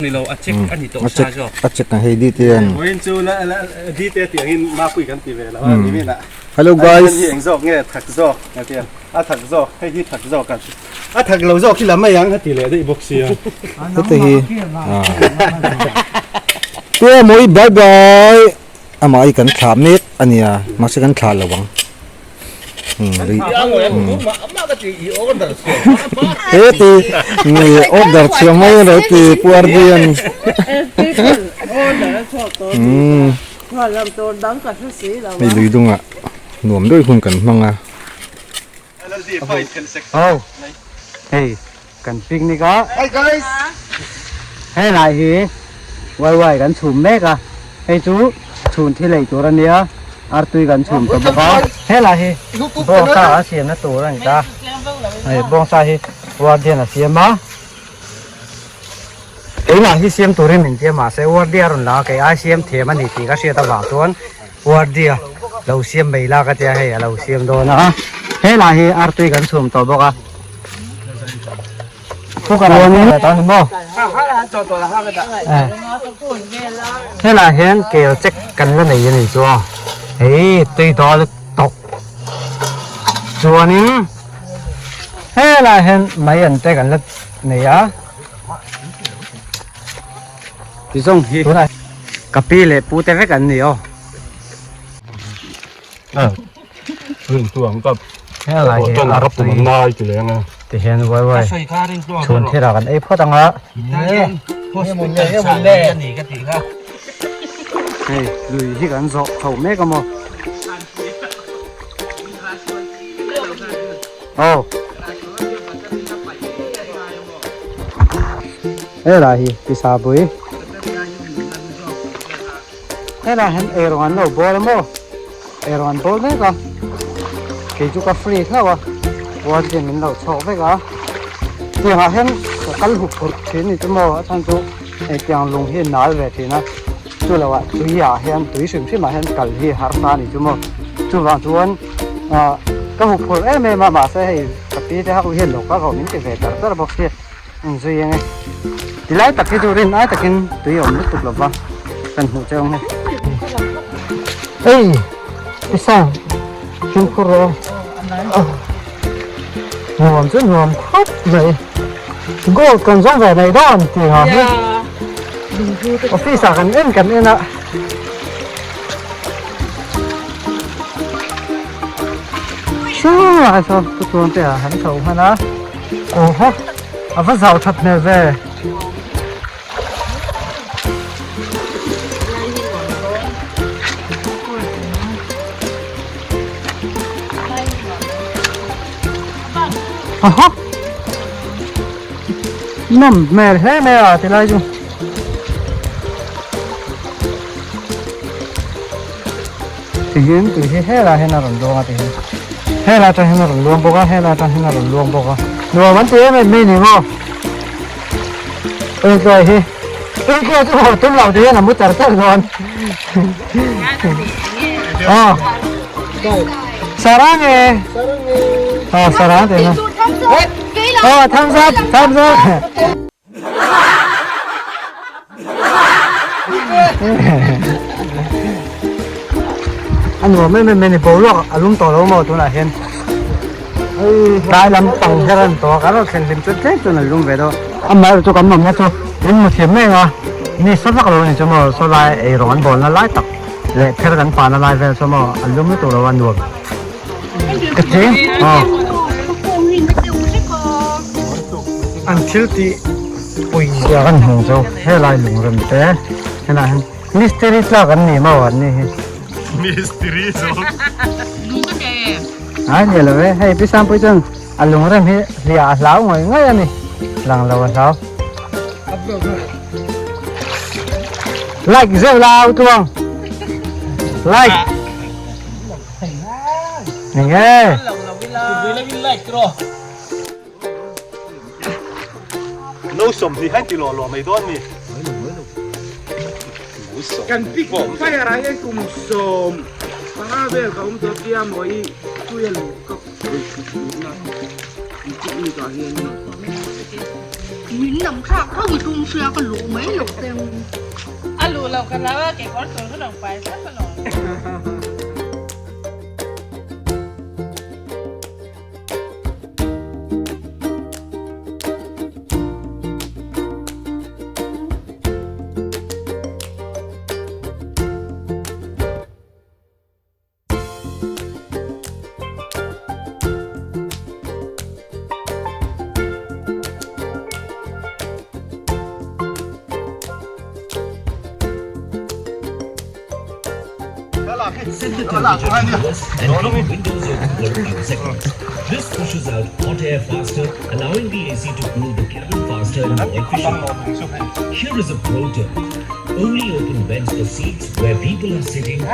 Ni lo, a check a ni tawh sa zawk. A check ang hei dite an. Vawiin chu dite tih angin mapui kan ti ve lo a ni min ah. Hello guys. Hei eng zawk nge thak zawk a ti a, a thak zawk hei hi thak zawk a a thak lo zawk hi la mai ang a ti leh daih bawk sia. Heta hi Tia mawi bye bye amah hi kan thlah mek a nia mahse kan thlah lo ang. He ti mi order chhuah mai a lo ti Pu Ardian. Hei lui dungah nuam deuh hun kan hmang a. Ho hei kan picnic a helai hi wai wai kan chhum mek a hei chu chhun thil ei tur a nia artui kan chhum ta bawk a helai hi bawngsa a siamna tur a ni ta hei bawngsa hi warden a siam a keimah hi siam turin min tia mahse wardia a rawn lang a kei ai siam thiam a ni tih ka hriat avang chuan. Guardia lo siam mai la ka tia hei a lo siam dawn a helai hi artui kan chhum tawh bawk a helai hian kel check kan la nei a ni chu a hei tui dawl tawk chuanin helai hian mai an te kan la nei a. Ti zawng hi ka pi leh pu te vek an ni aw. Helai hi ti hian uai uai chhun thil ah kan ei phawt ang a. Hei lui hi kan zawh chho mek a maw. Aw. Helai hi pisa pui helai hian eirawng an lo bawl a maw eirawng an bawl mek a kei chu ka free hlauh a warden min lo chhawk vek a tiangah hian ka kal hup phurh thin ni chu maw a chhan chu hei tiang lung hi a nal ve thin a chu lo ah tui ah hian tui hrim hrim ah hian kal hi harsa a ni chu maw chuvang chuan ah ka hup phurh em em a mahse hei ka pi te ho hian lo kal rawh min ti ve tar tar bawk sia. Inzui ang e. Tilai tak hi chu rin ai takin tui a awm lutuk lova kan hmuh cheu ang e. Ei! Isa! Fimkhur rawh aw. Nuam chu nuam khawp mai. Gold kan zawng ve mai dawn tih ngah hi. Office ah kan en kan en a. Saw saw chu chuan te ah han chho hman a. Aw haw a va zau that hmel ve. Aw haw nawm hmel hle mai a tilai chu. Tihian tui hi helai hian a rawn luang a tihian helai atang hian a rawn luang bawk a helai atang hian a rawn luang bawk a nuam an ti em em mai ni maw engtlai hi engtlai chu haw tum lo tihian a mu char char dawn aw sarang e aw sarang te na aw thumbs up thumbs up A nuam em em a ni boruak a lum tawh lo maw tunah hian tlai lam pang her a ni tawh a kan rawn thlen hlim chu tlem chuan a lum ve deuh a amaherawhchu chu kan mamna chu in hmu thiam mai ang a ni sa vak lo a ni chu maw saw lai eirawng an bawlna lai tak leh pher kan pahna lai vel chu maw a lum lutuk lo a nuam ka cheng aw an thil tih pawizia kan hmu zo helai lungrem te helai hian mistiri tlak an ni maw an ni hi mistiri zawk ai ni lo e hei pi sangpui chuan a lungrem hi hliah a hlau ngawih ngawih a ni lang lo a hlau like zeuh la au tuang like Nge. No 20 han ti lo lo mai dawn mi. Kan pick fire ah hian kum 15 vel ka awm tawh tia maw i tui a luh ka na picnic ah hian. Min nam thlak tho i tum sia ka luh mai loh teng. A luh loh ka hlau a, kekawr tur ka lo pai thlap alawm. Set the temperature to lowest and keep windows open for a few seconds. This pushes out hot air faster, allowing the AC to cool the cabin faster and more efficiently. Here is a pro tip. Only open vents for seats where people are sitting to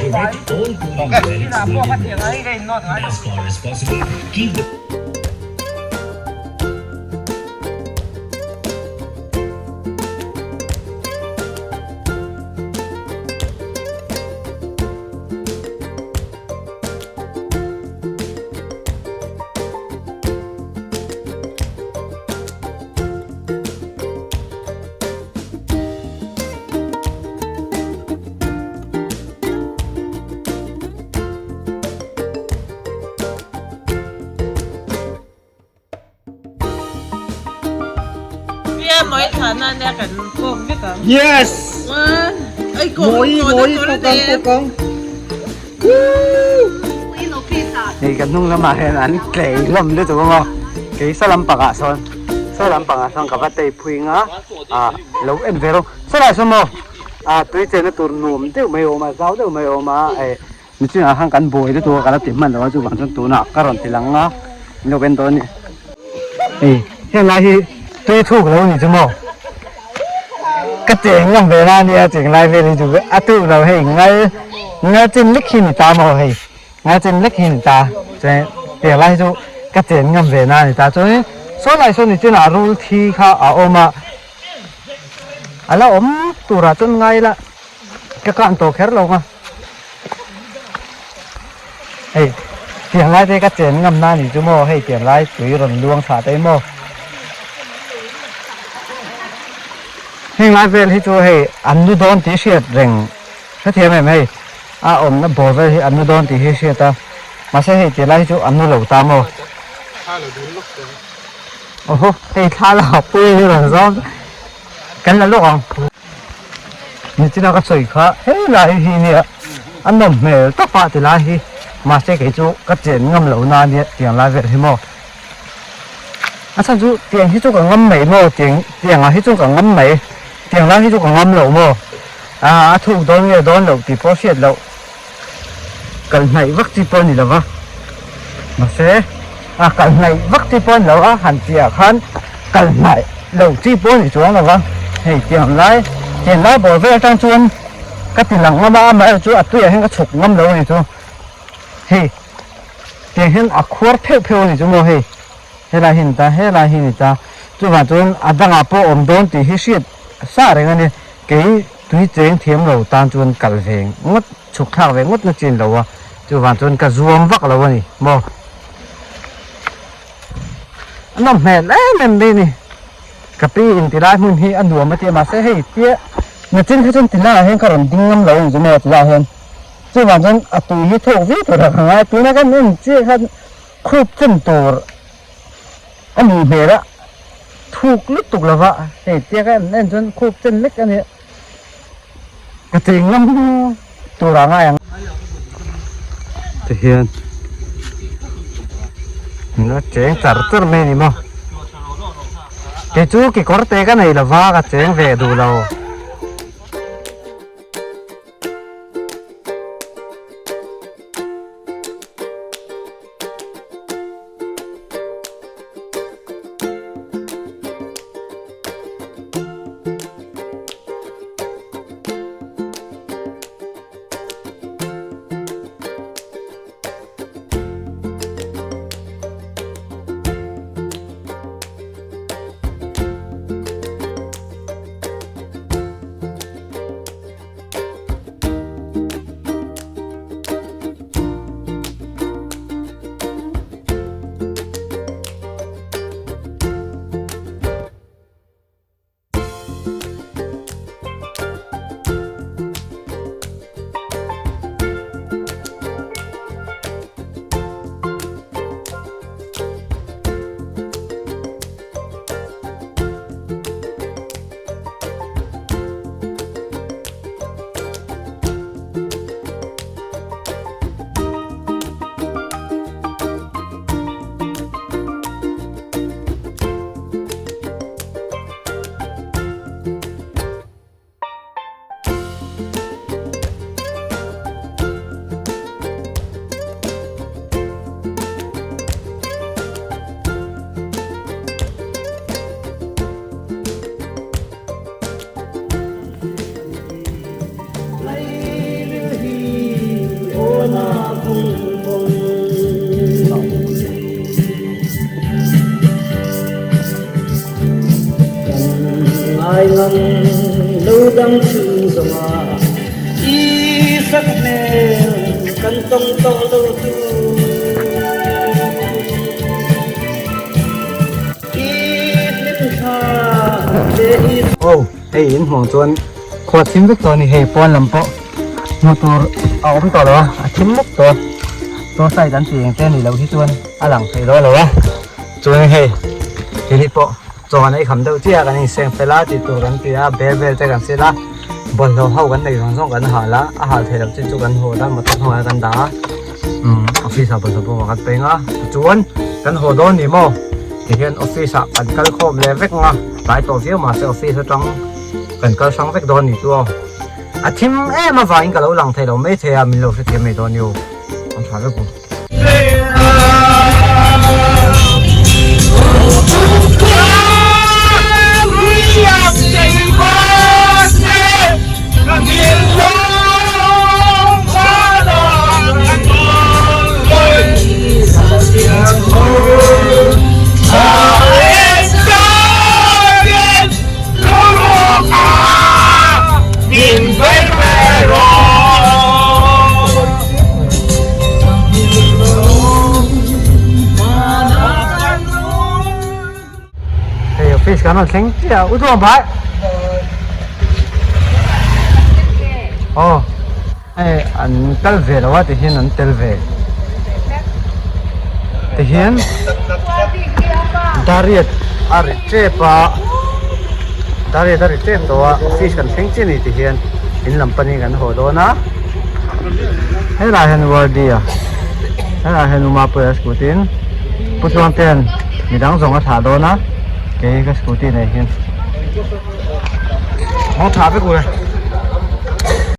direct all cooling where it's needed most. As far as possible, keep the Yes! Mawi mawi kawk ang kawk ang. Hei kan hnung lamah hian an tlei hlawm lutuk ang aw. Kei saw lampangah sawn saw lampangah sawn ka va tei phui ang a ah lo en ve rawh. Saw lai sawn maw ah tui chenna tur nuam deuh mai a awm a zau deuh mai a awm a eh Nichingah khan kan buai lutuk a ka la ti hman lo a chuvang chuan tunah ka rawn ti lang a min lo en dawn a ni. Hei heng lai hi tui thuk lo a ni chu maw ka cheng ngam ve na nia cheng lai vel hi chu a tuh lo hei ngal ngal chin lek hi ni ta maw hei ngal chin lek hi ni ta chuan tiang lai hi chu ka chen ngam ve na a ni ta chuan saw lai saw nichinah rul thi kha a awm a a la awm turah chuan ngai la ka kah tawh kher lo ang a. Hei tiang lai te ka chen ngam na ni chu maw hei tiang lai tui rawn luang thlah te maw heng lai vel hi chu hei an nu dawn tih hriat reng hrethiam em hei a awmna bawr vel hi an nu dawn tih hi hriat a mahse hei tiang lai hi chu an nu lo ta maw awhaw hei thla la pui hi rawn zawm kan la lawk ang. Nichina ka sawi kha helai hi nia a nawm hmel tawp a tilai hi mahse kei chu ka chen ngam lo na ania tiang lai vel hi maw a chhan chu tiang hi chu ka ngam mai maw tiang tiang ah hi chu ka ngam mai tiang lai hi chu ka ngam lo maw ah a thuk dawn nge dawn loh tih pawh hriat loh kal hnaih vak chi pawh a ni lo va mahse a kal hnaih vak chi pawh a ni lo a han tih ah khan kal hnaih loh chi pawh a ni chuang lo va hei tiang lai tiang lai bawr vel atang chuan ka ti lang ngam a amaherawh chu a tuiah hian ka chhuk ngam lo a ni chu hei tiang hian a khuar pheuh pheuh a ni chu maw hei helai hi a ni ta helai hi a ni ta chuvang chuan a dangah pawh awm dawn tih hi hriat sa reng a ni kei. Tui cheng thiam lo tan chuan kal ve ngawt, chhuk thlak ve ngawt na chin lo a, chuvang chuan ka zuam vak lo a ni maw. A nawm hmel em em mai a ni. Ka pi in ti lai hmun hi a nuam a ti a mahse hei tia nachin kha chuan ti laiah hian ka rawn ding ngam lo a ni chu maw ti laiah hian. Chuvang chuan a tui hi thawk viau tur a ka ngai tuna kan en chiah khan khup chen tur a nih hmel a. Thuk lutuk lova hei tia ka en en chuan khup chen lek a nia ka cheng ngam tur ah ngai ang. Tihian la cheng char char mai a ni maw kei chu kekawr te ka nei lova ka cheng ve duh lo. dam chhung zawnga i sak hmel kan tawng tawh lo tur. I hlimthla leh i. Aw hei in hmuh chuan khua thim vek tawh a ni hei pawn lam pawh hmuh tur a awm tawh lo a a thim muk tawh a tour side an tih eng te ni loh hi chuan a lang thei dawn lo a chuan hei keini pawh chaw an ei kham deuh chiah a kan inseng fel a tih tur kan ti a bel vel te kan sil a bawlhhlawh ho kan nei zawng zawng kan hal a a hal theih loh chin chu kan hawl a motor hnungah kan dah a umm office ah bawlhhlawh pawh kan peng a tichuan kan haw dawn ni maw tihian office ah kan kal khawm leh vek ang a tlai tawh viau mahse office atang kan kal hrang vek dawn ni chu aw a thim em avangin ka lo lang thei lo maithei a min lo hrethiam mai dawn ni u an tha vek u. Hei office kan rawn thleng chiah a u duang bai aw hei an kal ve lo a ti hian an tel ve ti hian dariat a ri tep a dariat a ri tep tawh a office kan thleng chiah a ni ti hian in lam panin kan haw dawn a helaiah hian wardi a helaiah hian uma pawh a scooty in pu chuang ten midang zawng a thlah dawn a kei ka scooty nei hian hawng thlah vek ule.